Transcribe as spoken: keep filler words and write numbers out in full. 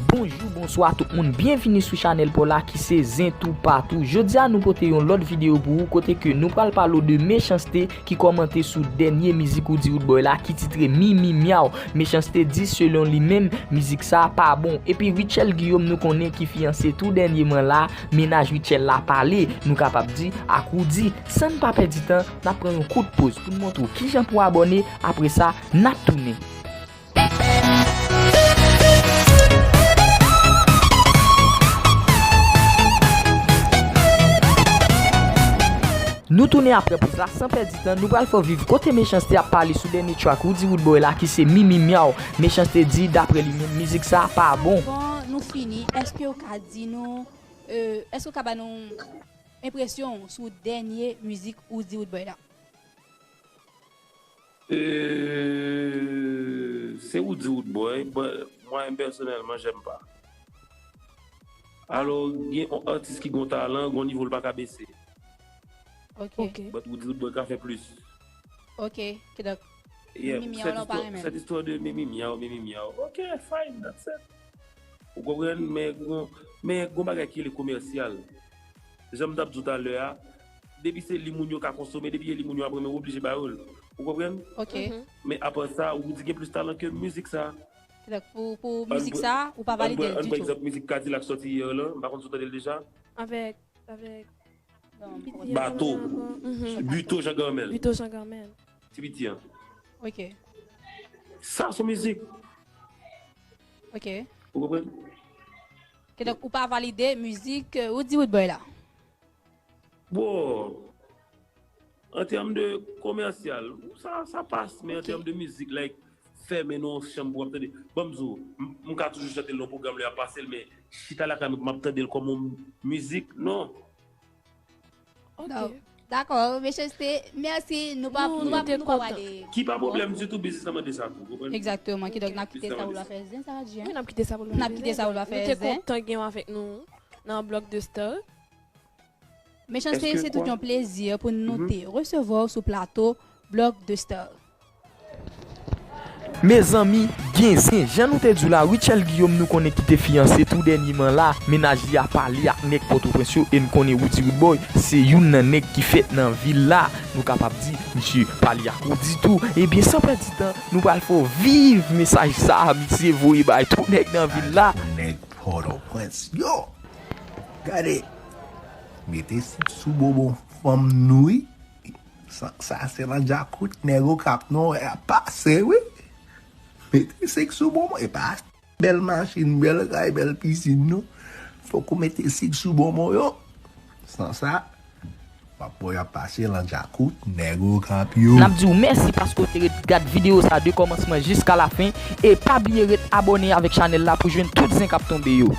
Bonjou, bonswa tout moun, byenvini sou chanèl pa w la ki se Zen Toupatou. Jodi a nou pote yon lòt videyo pou ou kote ke nou pral pale w de Mechanste ki kòmante sou dènye mizik Roody Roodboy la ki titre Mi Mi Myaw. Mechanste di selon li menm mizik sa pa bon. Epi Rutshelle Guillaume nou konnen ki fiyanse tou dènyeman la, mennaj Rutshelle la pale, nou kapab di, ak Roody. San n pa pèdi tan, n ap pran yon kout poz pou n montre w kijan pou w abòne, apre sa, n ap tounen. Nou tounen apre poz la, san pèdi tan, nou pral fè w viv kote Mechanste ap pale sou dènye track Roody Roodboy la ki se Mi Mi Myaw. Mechanste di, daprè li menm, mizik sa pa bon. Avan nou fini, èske w ka di nou, euh, èske w ka ba nou enpresyon w sou dènye mizik Roody Roodboy la? Euh, c'est Roody Roodboy, but moi personnellement, j'aime pas. Alò, gen yon atis ki gon talan, gon nivo l pa ka bese. Ok. But Roody Roodboy ka fè plis. Ok, kidonk, Yeah, Mi Mi Myaw la w pa renmen. Cette histoire de Mi Mi Myaw, Mi Mi Myaw. Ok, fine, that's it. Ou konprann, men gon, men gon bagay ki rele komèsyal. Jan m t ap di w talè a, depi se li moun yo ka konsome, depi se li moun yo ap renmen, ou oblije ba yo l. Ou konprann? Ok. Men apa sa, Roody gen plis talan ke mizik sa. Kidonk, pou, pou mizik sa, ou pa valide l Ann pran ditou. Egzanp mizik Kadilak sòti yè la, m pa konn si w tande l deja. Avèk, avèk. Bato. Buto Jean Garmel. Buto Jean Garmel. Ti piti an. Ok. Sa se mizik. Ok. Ou konprann? Kidonk, ou pa valide mizik euh, Roody Roodboy la. Bon, an tèm de komèsyal, sa, sa pas, men an Ok. tèm de mizik, like, fèmen nan yon chanm pou w ap tande. Ban m di w, m, m ka toujou chante l nan pwogram lè y ap pase l, men chita lakay mwen pou m ap tande l kòm yon mizik, non. Ok. Dakò, Mechanste, mèsi. Nou pa, Nou, nou nou pa, te nou pa kontan. Pale. Ki pa pwoblèm ditou, biznis lan mande sa tou, konprann? Egzakteman, kidonk n ap kite sa pou l va fè zen, sa w di, Wi, hein? n ap kite sa pou l N ap kite sa pou l va fè Nou te zen. Kontan gen w avèk nou nan Block de Star. Mechanste, Èske se tout kwa? yon plezi pou nou te resevwa w sou plato Block de Star. Mezanmi, gen zen, jan nou te di w la, Rutshelle Guillaume nou konnen ki te fiyanse tou dènyeman la, mennaj li a pale ak nèg Pòtoprens yo e n konnen Roody Roodboy se youn nan nèg ki fèt nan vil la. Nou kapab di, misye pale ak Roody tou. Ebyen, san pèdi tan, nou pral fè w viv mesaj sa a, misye voye bay tout nèg nan vil la. Nèg Pòtoprens yo! Gade! Mete sik sou bonbon fanm nou wi! Sa, sa se nan djakout nèg Okap nou wè ap pase wi! Mete sik sou bonbon, e pa bèl machin, bèl kay, bèl pisin non! Fòk ou mete sik sou bonbon yo! San sa, w ap wè y ap pase nan djakout nèg Okap yo! N ap di w mèsi paske w te ret gad videyo sa de kòmansman jiska lafen. E pa bliye ret abòne avèk chanèl la pou jwenn tout zen k ap tonbe yo.